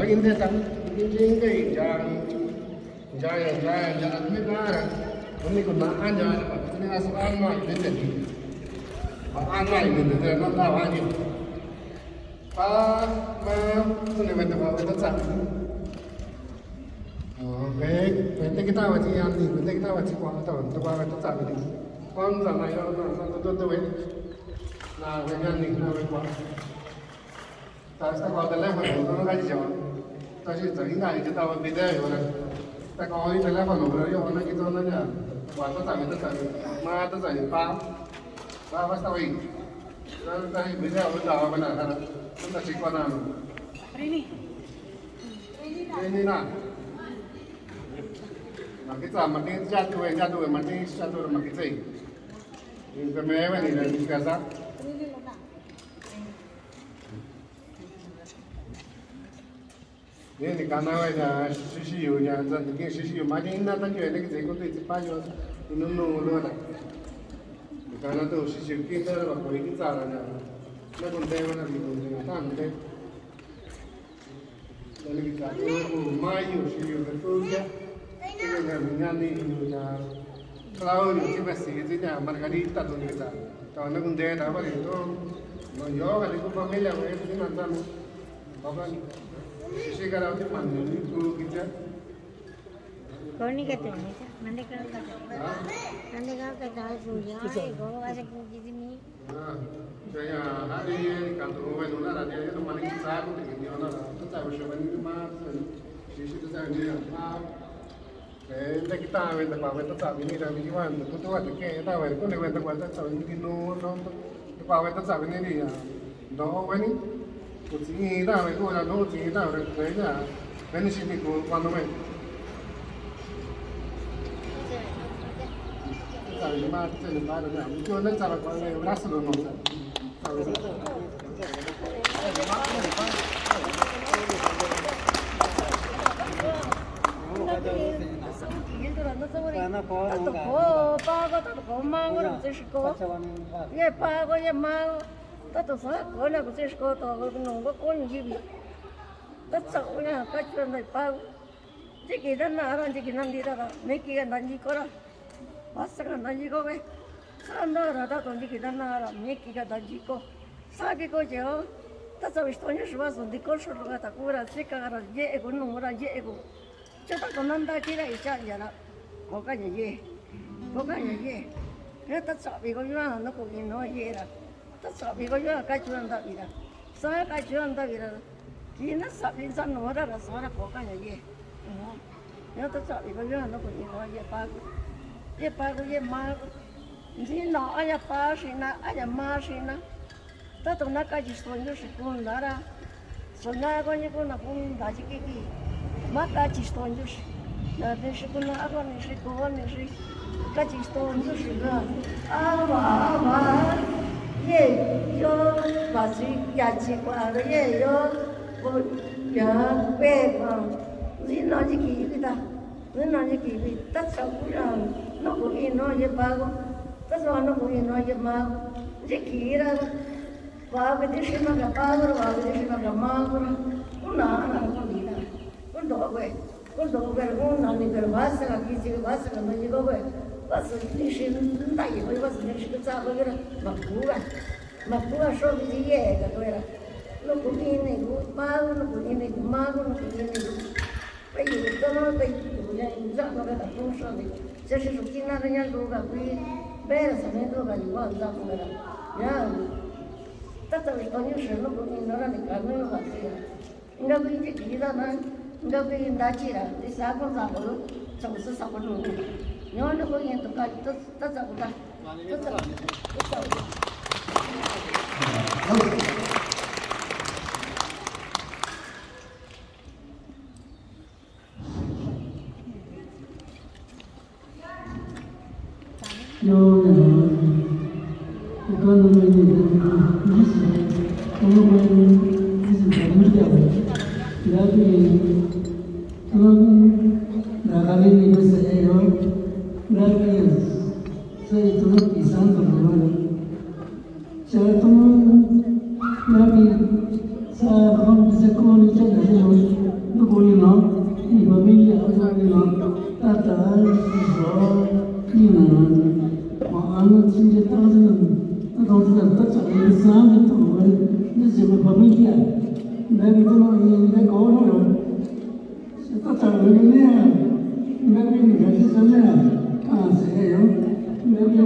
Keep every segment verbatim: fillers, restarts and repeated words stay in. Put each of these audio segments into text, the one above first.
Inte tan, inte, inte, jang, jang, jang, jang, mi bara. Kuni kuna anja, kuni asu ama, inte. Ba ama, inte, no ta wani. Pa, ma, kuni wente ba, wente sa. Okay, wente kita wati yan ni, wente kita wati kwa, ta, ta kwa, wente sa ni. Kwan sa na yo, na, na, to, to, to, we. Na, we yan ni, na, we kwa. Taxi ta kua teléfono, no, no, kachiyo. Taxi ta inga, ita ta video, no. Ta kua teléfono, no, yo, no, kito, no, ya. Kua ta ta, ta ta, ma ta ta, pa. Pa, pa ta wi. Ta ta video, no, ta, ma na, ta. Ta ta chiko na, no. Rini. Rini na. Makita, makita, jatu, jatu, makita, jatu, makita. Ini ta me, ni, ni, ni, kasa. Ni, ni kana wa ya, sisi yu ya, ta ni sisi yu, ma ni na ta ni ya, ni kiti ko ti pa yu, ni no no lo ta. Ni kana to sisi yu ki ta ba ko ni ta ra ya. Na kon te wa na ni kon te ta ni te. Ni kita ko ma yu sisi yu ko ya. Ni na ni ni ya. Claudio, ki ba si ki ya Margarita to ni kita. Ta na kon te ta ba ni to. No yo ka ni ko familia wa ni na ta no. Koni kete ni sa, mande kete. Mande kete ni sa, suya, ego, asa kung kiti mi. Saya, hari ini kan tu, wena, na, dia itu mandi sa, aku tidak dia, na, tu saya bersyukur ini mah, sisi tu saya ini, mah. Eh, ta kita, wenta pa, wenta sa bini, ta bini wan, tu, tu, wenta ke, ta, wenta, kuni, wenta, wenta sa bini, no, no, tu, tu pa, wenta sa bini, ni, ya. No, weni. Kuti, ta, wenta, kuni, no, kuti, ta, wenta, ya. Weni, sini, ku, kuan, no, wen. Sa bini, ma, tu, ni, pa, na, tu, na, sa, kuan, ne, wala, sa, no, sa. Tato ko, pa ko, tato ko, ma ko, na kutsi siko. Ye pa ko, ye ma ko. Tato sa ko, na kutsi siko, to ko, nong ko, ko, ni bi. Ta sa ko, na ka chu, na pa ko. Jiki ta na ra, jiki na di ra, meki ka na ji ko ra. Pasa ka na ji ko ke. Sa na ra ta to jiki ta na ra, meki ka ta ji ko. Sa ki ko je o. Ta sa wi to ni shuwa so di ko shu ka ta ku ra, si ka ra, je e ko, no ra, je e ko. Cho ta ko na da ki ra, i cha ya ra. Ko ka ye ye. Ko ka ye ye. Ke ta sa wi ko ya, no ko ni no ye ra. Ta sa wi ko ya ka chu ra da wi ra. Sa ka chu ra da wi ra. Ki na sa wi sa no ra ra sa ra ko ka ya ye. Yo ta sa wi ko ya no ko ni no ye pa ko. Ye pa ko ye ma ko. Ni no a ya pa si na, a ya ma si na. Ta to na ka ji sto ni si ko na ra. So na ko ni ko na ko da ji ki ki. Ma ka ji sto ni si. Na de si ko na ko ni si ko ni si. Ka ji sto ni si ga. A wa, a wa. Ye yo ba si ya ji kwa ra ye yo. Ko ya pe kwa. Ni no ji ki ki ta. Ni no ji ki ki. Ta sa ku ya. No ko i no ye pa ko. Ta sa no ko i no ye ma ko. Ji ki ra. Wa bidi sima ka pa guru, wa bidi sima ka ma guru. Kuna ana kundina. Kundo kwe. Kundo kwe, kuna ni kwe, wasa ka kisi, wasa ka maji kwe. Wasa ni sima ndai kwe, wasa ni sima sa kwe ra. Makuwa. Makuwa so bidi ye ka kwe ra. No kundini ku pa guru, no kundini ku ma guru, no kundini ku. Pe yu to no, pe yu ya yu za no ka ta kung so ni. Sa si su kina ka ya lu ka kui. Pe ra sa ni to ka yu wa za ko ra. Ya. Ta ta wi to ni se no ko ni no ra ni ka no ka si ya. Nga kui ji ki da na. Nga kui da ji ra. Ni sa ko za ko. Sa ko sa ko no. Nyo no ko ni to ka ta ta sa ko ta. Ta ta. Ta ta. Sa i to na ki san to na. Sa to na ki sa ron sa ko ni sa na. Nda ko no yo. Sa ta ta lo ni a. Nda bi ni ka sa sa ni a. Ka se yo. Nda bi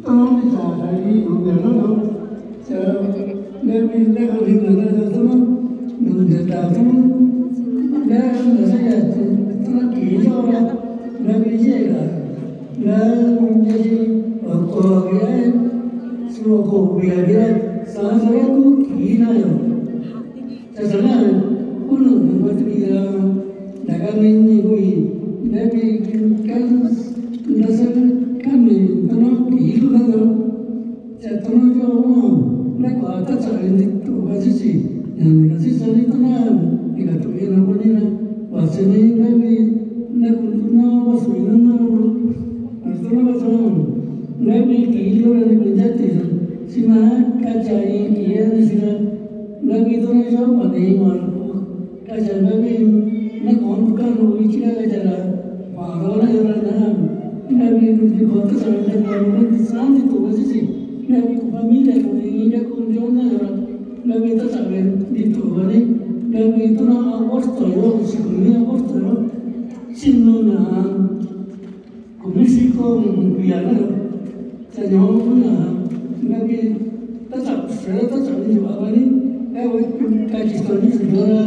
to ni sa ka ni no ya no no. Sa nda bi nda ka ni na na to no. No ya ta to no. Nda na sa ya to no ki yo ya. Nda bi ye ka. Nda ya ji ko ya. Su ko ya ya. Sa sa ya ku ki na yo. Sa sa na, kunu, mati bi ra, daga ni ni kui, dabi kan, dasa kan ni, tono ki lu na do. Sa tono yo mo, na kwa ta sa ni tu ka si si, na ka si sa ni tono, ni ka tu ni na ko ni na, wa sa ni dabi, na ku tu na, wa su ni na, na tono wa sa, dabi ki lu na ni ku ja ti sa, si ma, ka sa ni ki ya ni si na, Nda bi tono yo pa ni ma lu. Ka ja nda bi na kon ka lu bi chi ka ja la. Pa ro na yo la na. Nda bi lu ji ko ta sa nda bi lu ko sa ni to si si. Nda bi ko familia ko ni nda ko yo na yo la. Nda bi ta sa bi di to ni. Nda bi tono aborto yo si ko ni aborto yo. Sin no na. Ko México, ko ya na, sa ña ko na, na bi, ta sa, sa ta sa ni yo a ba ni, e we, ka ji to ni yo la,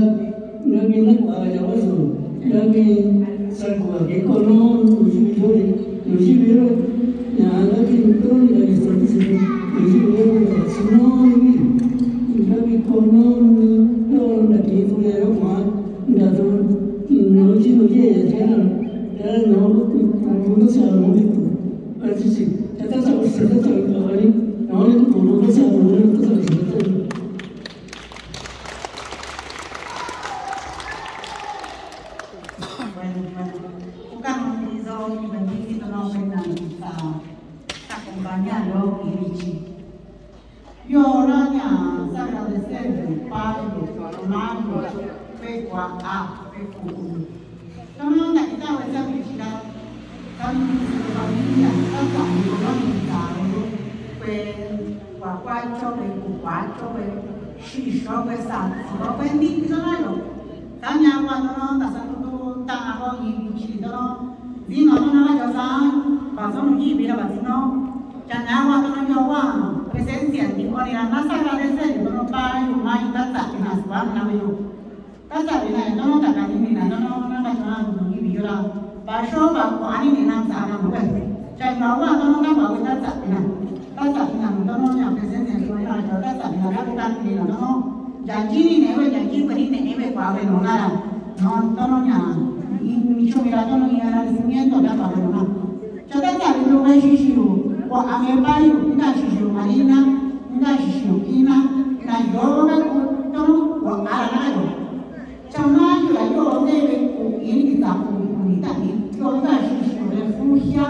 na bi na ko a ya wa so, na bi, sa ko a ke ko no, no ji yo ni, no ji yo, ya na bi to ni ka ji to ni yo, no ji yo, sa no ni, na bi ko no, no, na ki to ya yo ma, na to, no ji, no ji ya ya na, ya no, no, no sa no ni to. Bueno, bueno. Ukano izo i bendito no pena sa sa compañía lo i chi. Yo no ña sa agradecer pa yo, hermano, pe kwa a, pe ku. Tono na kita we sa bichila. Sa mi su familia, sa sa mi ko ni sa we. Pe kwa kwa cho we, ku kwa cho we. Shi sho we sa, so we ni so na yo. Sa ña kwa tono ta sa tu ta na ko ni bichila tono. Zino tono na yo sa, pa so ni bi la pa zino. Cha ña wa tono yo wa presencia ni o ni na sa agradecer tono pa yo ma i ta sa na su wa na yo. Ta sa ni na tono ta ka ni na tono na ka tono ni bi yo la. Pa sho pa ko ani ni na sa na mo. Cha ña wa tono na wa ta sa na. Ta sa na tono ña presencia ni o ni na ta sa ni na ka ni na tono. Ya ji ni ne we ya ji we ni ne we kwa we no na. No tono ña. Ni ni cho mi la tono ni agradecimiento da pa we no na. Cha ta sa ni lo we shishi yo, ko a me pa yo, nda shishi yo Marina, nda shishi yo Ina, na yo na ko, tono, ko a la na yo. Cha na yo la yo ne we ko ini ki ta ko ni ta ni, yo nda shishi yo refugio,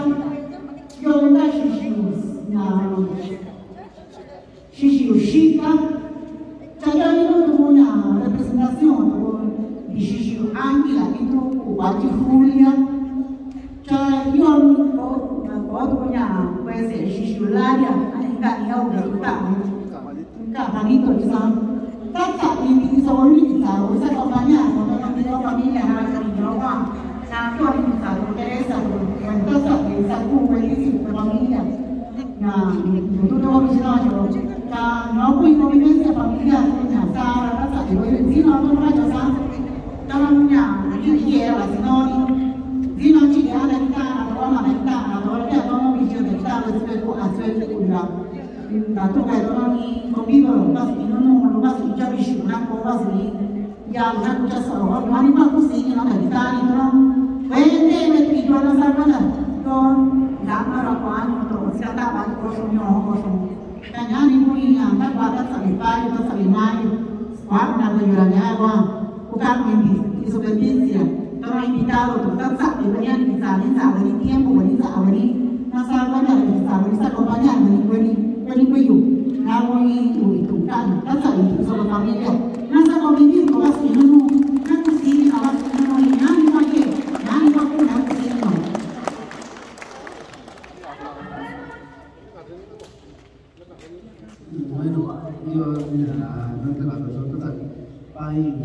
yo nda shishi yo na Shishi yo Shika. Cha yo ni no tuku ña representación tuku ni shishi yo Ángela, ni tuku Julia. Cha yo ni ko, ko tuku ña, pues, shishi yo Laria, ani ka ni yo tuku ta. Ka panito isa. Tata ni ni so ni sa, sa ko panya, ko ni ko familia na ni yo wa. Sa ko ni sa ko Teresa, ko tata ni sa ko ni familia. Na, tutu to ko sina yo. Ka, no ko ko ni sa familia, na sa ra sa ko ni no ko ma sa. Tama muña, ni ni ye wa sino ni. Sino chi ya na kita, na ko ma na kita, na ko ya ko mo bi yo na kita, ko se ko a se ko ya. Tatu ka tono ni convido, basi ni no, no, basi ni chabi shi na ko basi ni. Ya na ko cha sa ro, no ni ma ku si ni na ka kita ni tono. Wende me ti yo na sa ko na. Yo, ya na ra ko ani to, si ta ba ko sho ni ko sho. Ka ña ni ku ni ya, ta ba ta sa ni pa, ta sa ni ma. Wa na ko yo ra ña wa. Ku ka ni, i so bendicia. Tono invitado, to ta sa ni, ni sa ni sa ni tiempo, ni sa ni. Na sa ko na ni sa ni sa compañía ni, ni, ni ku yo. Na ko ni, ni tu ka, ta sa ni so familia. Na sa ko ni ko basi ni no, na ku si ni ka basi ni no, ni na ni ko ye, na ni ko ku na ku si ni no. Bueno, yo, mira, no te la paso, no te la paso.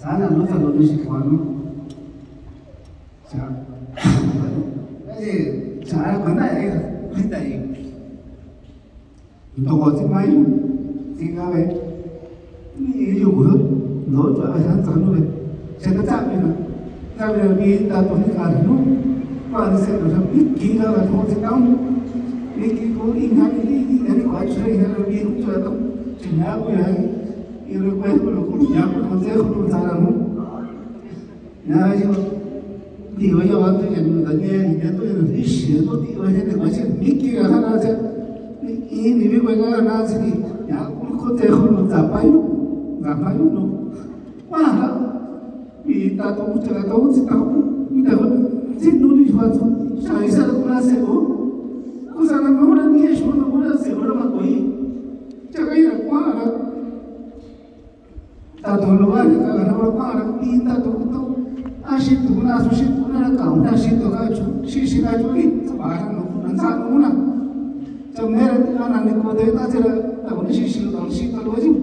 Saan na nu ta lo ni si kuan nu. Cha. Aye, cha, kuan na e, kuan na e. Nto ko ti mai, ti ka be. Ni yu ko, no, cha, cha, cha, no be. Cha, cha, cha, be na. Cha, be, bi, ta, to, ni, ka, no. Kwa, ni, se, no, cha, bi, ki, ka, ba, to, ti, ta. Ni, ki, ko, ni, na, ni, ni, ni, ni, kwa, chue, ni, bi, ko, chue, to. Chi, na, ko, ya, ni, ro, kwa, ko, lo, ko, ya, ko, ko, se, ko, lo, sa, la, no. Ña yo, ti wa ya wa tu ya nu da ña ni ya tu ya ni shi ya tu ti wa ya ni wa shi ni ki ya ha na cha. Ni i ni mi wa ya na chi ni. Ya ku ko te ko no za pa yu. Za pa yu no. Wa ha. Mi ta to ku cha to chi ta ku. Mi ta ko. Chi nu ni wa tu. Cha i sa ku na se ko. Ku sa na no na ni shi no ku na se ko na ma ko i. Cha ka ya kwa ha. Tatu lugar ka na wa pa ra pi tatu to. Ashi tu na su shi tu na ka na shi tu ka chu. Shi shi ka chu ri. Sa ba ra no na sa no na. Sa mera ana ni ko de ta sera ta ni shi shi ta shi ta lo ji.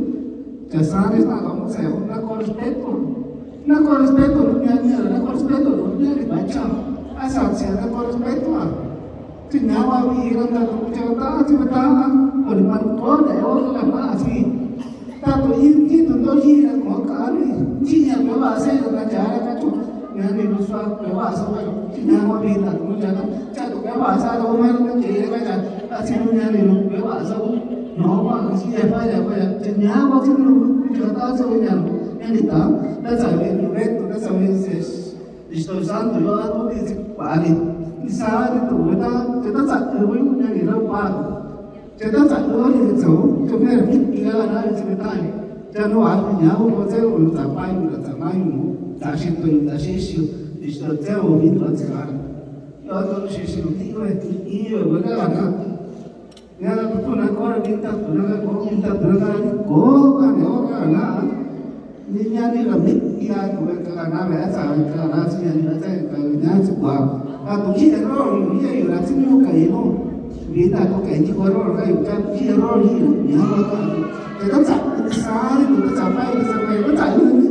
Sa sa ni ta ka mo sa na ko respeto. Na ko respeto no ni ni na ko respeto no ni ni ba cha. Asa sa na ko respeto a. Ti na wa wi ra ta ko cha ta ti ta. Ko ni man ko de o ka na si. Tatu i, i tu to i ra ko ka ni, i ña ko ba se ka cha ra ka chu. Ña ni lu sa ko ba sa ka chu. I ña ko bi ta ko cha ka. Cha ko ka ba sa ko ma ko che ka cha. A si lu ña ni lu ko ba sa ko. No ba si ya ba ya ba ya. Ti ña ko ti lu ko cha ta sa ko ña. Ña ni ta. Ta sa ve ni ve ta sa ve se. Espíritu Santo, yo a tu di si pa ni. Ni sa ni tu ta. Cha ta sa ko ña ni lu pa. Cha ta sa lo ni zo, cha me ri ki la na ni cha ta ni. Cha no a ni ya wo ze wo za pa yu la za ma yu mo. Za shi to za shi shi. Ni shi to ze wo mi to za ka. Yo to shi shi ti we ti i we we ka na. Ya na tu na ko ni ta tu na ko ni ta tu na ni ko ka ni o ka na. Ni ña ni la mi ya ko ka na me sa ka na si ña ni la sa ka ña si kwa. Ka tu ki error ni ya yo la si ni ka yo. Ni ta ko ka ni ko error ka yo ka ki error ni ña ko ka. Te ta sa ni sa ni ta sa pa ni sa pa ni ta sa ni.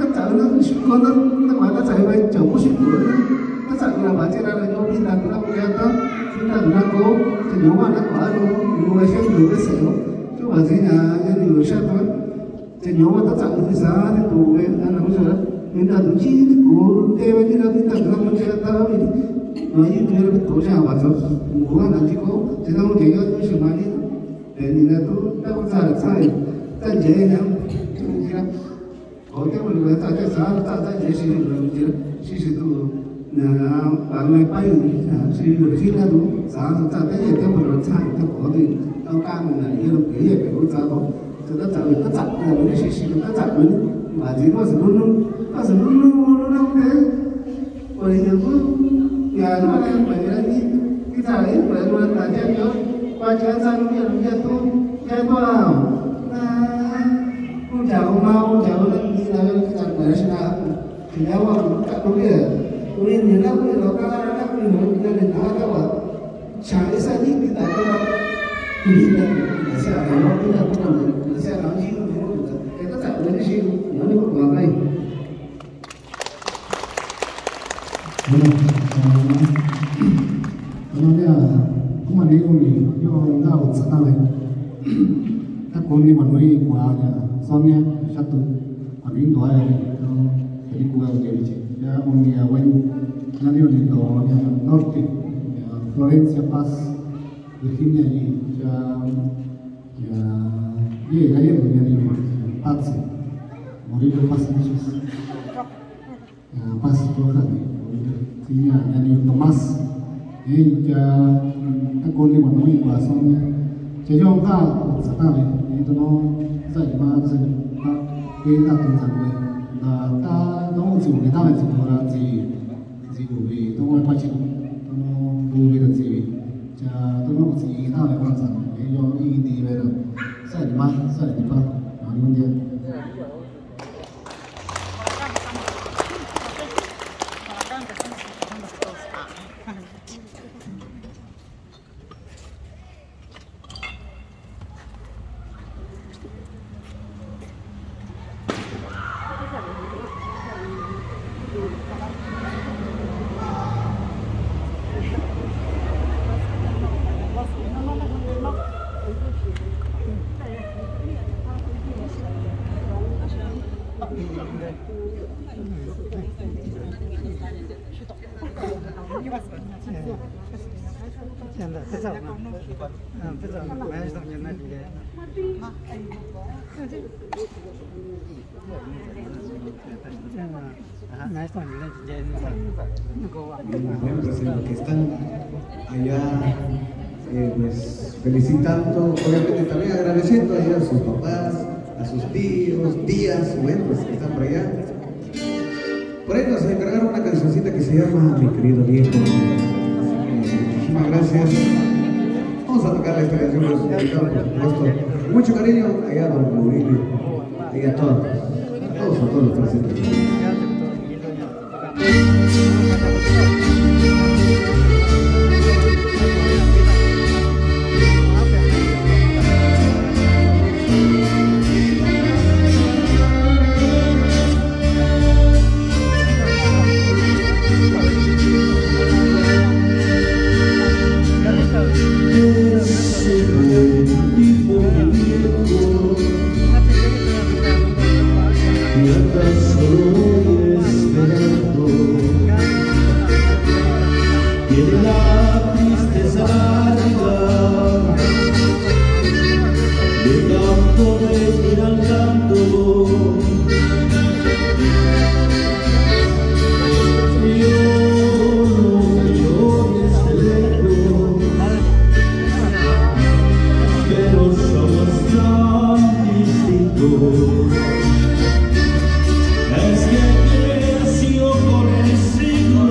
Ta sa ni si ko ta ta ma ta sa ni ba cha mo si ko. Ta sa ni la ba che la la yo ni ta ko ya ta. Ni ta na ko. Te yo ma na ko a lo. Yo ba se yo ke se yo. Yo ba se ña ya ni yo sha ta. Señor, ta sa ni sa ni tu we, ana mu sa. Ni ta tu chi ni ku, te we ni la ni ta la mu sa ta we. No, i ni la tu sa wa sa. Mu wa na chi ko, te na mu ke ya tu shi ma ni. Te ni la tu, ta ku sa sa. Ta je na. Ko te mu la ta ta sa, ta ta je shi ni la mu chi. Shi shi tu. Na, ba me pa yu, shi yu shi la tu. Sa sa ta te te mu la sa ta ko ni. Ta ka mu na ye lo ke ye ke sa ko. Sa ta sa ta sa ko ni shi shi ta sa ko ni. Ba ji ko sa lu lu. Ka sa lu lu lu lu ke. Ko ni ko. Ya no na ko ya ni. Ki sa ni ko ya no na ya yo. Ba ja sa lu ya lu ya tu. Ya tu a. Na. Ku ja ko ma ku ja ko ni na ki sa ko ya shi na. Kinawa ka kuya. Kuya ni na kuya lo ka na kuya lo ni na na ka wa. Cha isa ni kita ka. Kuya na sa na kita ka na sa na ni ni kita. Kita sa ni si ni ni ko ma kai. Bueno, ya, kuma ni ko ni yo na o sa na le. Ta ko ni ma no i kwa ya. Sonia, shatu. Amin doa ya, no, película de leche. Ya un día, bueno, ya ni un día, ya norte, ya Florencia, Paz, Virginia y ya, ya, ya, ya, ya, ya ni Paz, Murillo Paz, ya Paz, Roja, ya, ya ni Tomás. Ey, ya, ta ko ni ma no i kwa Sonia. Cha yo ka sa ta le, ni to no sa ma sa ta. Ke ta tu sa le. Da ta no si ke ta le si ko ra si. Si ko be to no pa chi. To no du be da si. Cha to no si ta le ma sa. Ke yo i di be da. Sa ma sa di pa. Ma no ya. Para acá empezamos, para acá empezamos, empezamos todos. Bueno, pues en lo que están allá, eh, pues, felicitando, obviamente también agradeciendo allá a sus papás, a sus tíos, tías, bueno, pues que están por allá. Por ahí nos encargaron una cancioncita que se llama Mi querido viejo. Así que muchísimas gracias. Vamos a tocarle esta canción, por supuesto, con mucho cariño, allá a don Maurilio, allá a todos, a todos, a todos los presentes. Tiene la tristeza larga de tanto venir al canto. Yo lo miro desde lejos, pero somos tan distintos. Es que creció con el siglo,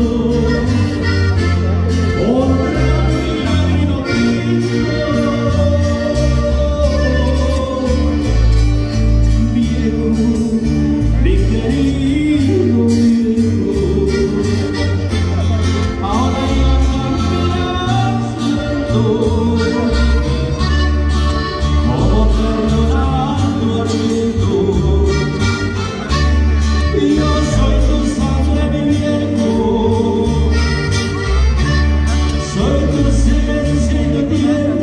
otra vida vino. Viejo, mi querido viejo, ahora ya caminas lento, como perdonando al viento. Yo soy tu sangre, mi viejo. Soy tu silencio y tu tiempo.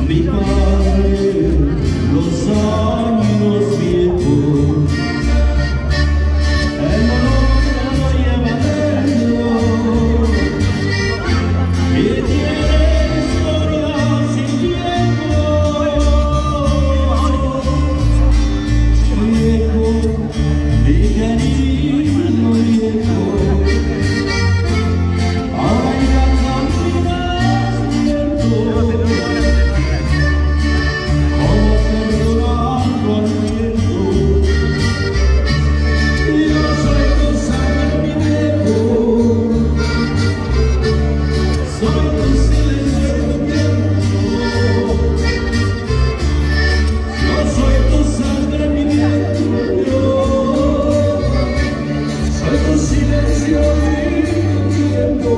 Mi padre, los años viejos, el olor lo lleva dentro, y tiene historia sin tiempo. Viejo, Yo soy tu sangre, mi viejo. Soy tu silencio y tu tiempo.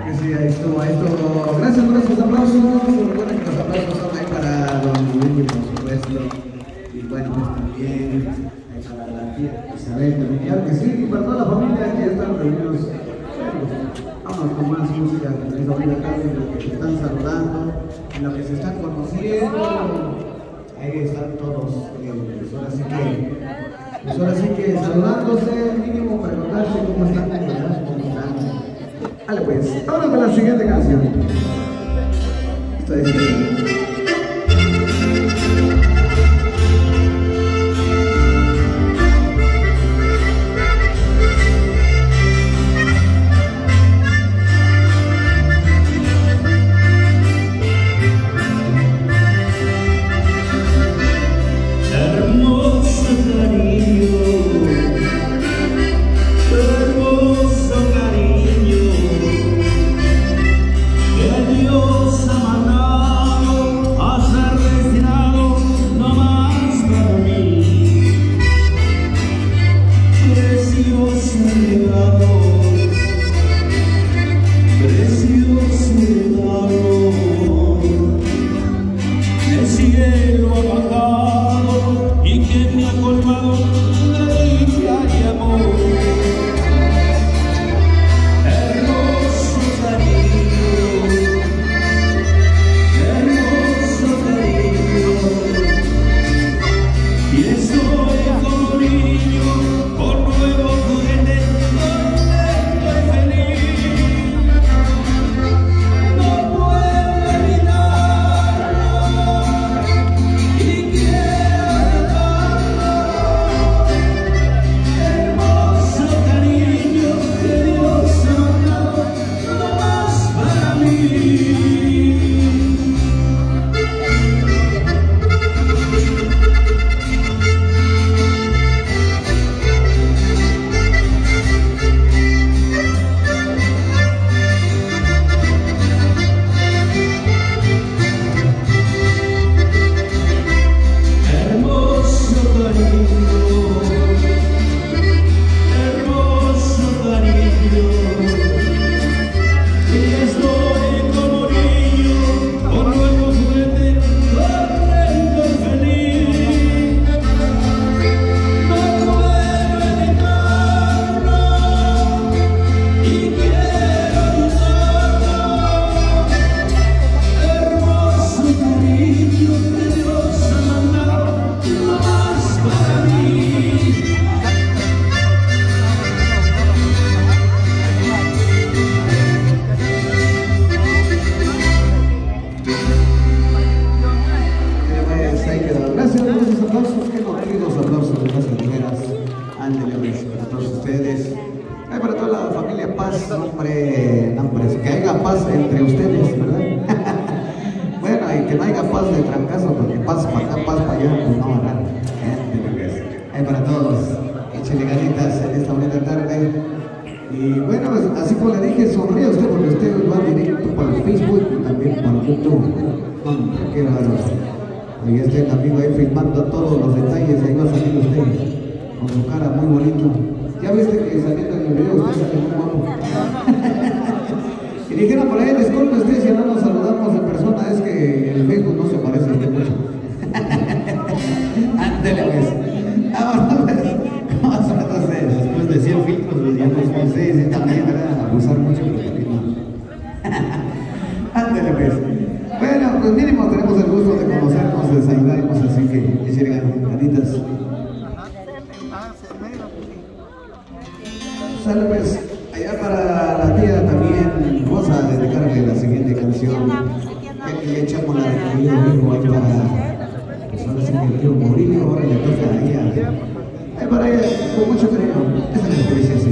Que sí, ahí estuvo, ahí estuvo. Gracias por esos aplausos. Recuerden que los aplausos son ahí para don Luigi, por supuesto. Y bueno, pues también. Ahí para la tía Isabel también, claro que sí, y para toda la familia que están reunidos. Bueno, pues, vámonos con más música, con esa buena tarde en la que se están saludando, en la que se están conociendo. Ahí están todos, eh, pues ahora sí que, pues ahora sí que saludándose, mínimo preguntarse cómo están, ¿verdad? ¿Cómo están? Dale, pues, ahora con la siguiente canción. Esto es. También para YouTube. Qué bárbaro. Ahí está el amigo ahí filmando todos los detalles. Ahí va a salir usted con su cara muy bonito. Ya viste que saliendo en el video usted sale muy guapo. Y dijera por ahí, disculpe usted si no nos saludamos en persona, es que el Facebook no se parece a usted mucho. Ándele, pues. Vámonos, pues. ¿Cómo está usted? Después de cien filtros, pues, ya no sé. Sí, sí, también, ¿verdad? Abusar mucho, pero también no. Ándele, pues. Bueno, pues mínimo tenemos el gusto de conocernos, de saludarnos, así que échele ganitas. Sale, pues, allá para la tía también vamos a dedicarle la siguiente canción, ya que ya echamos la de Camilo Viejo ahí para, pues, ahora sí que el tío Murillo, ahora le toca a ella. Ahí para ella, con mucho cariño. Esa es la experiencia, sí.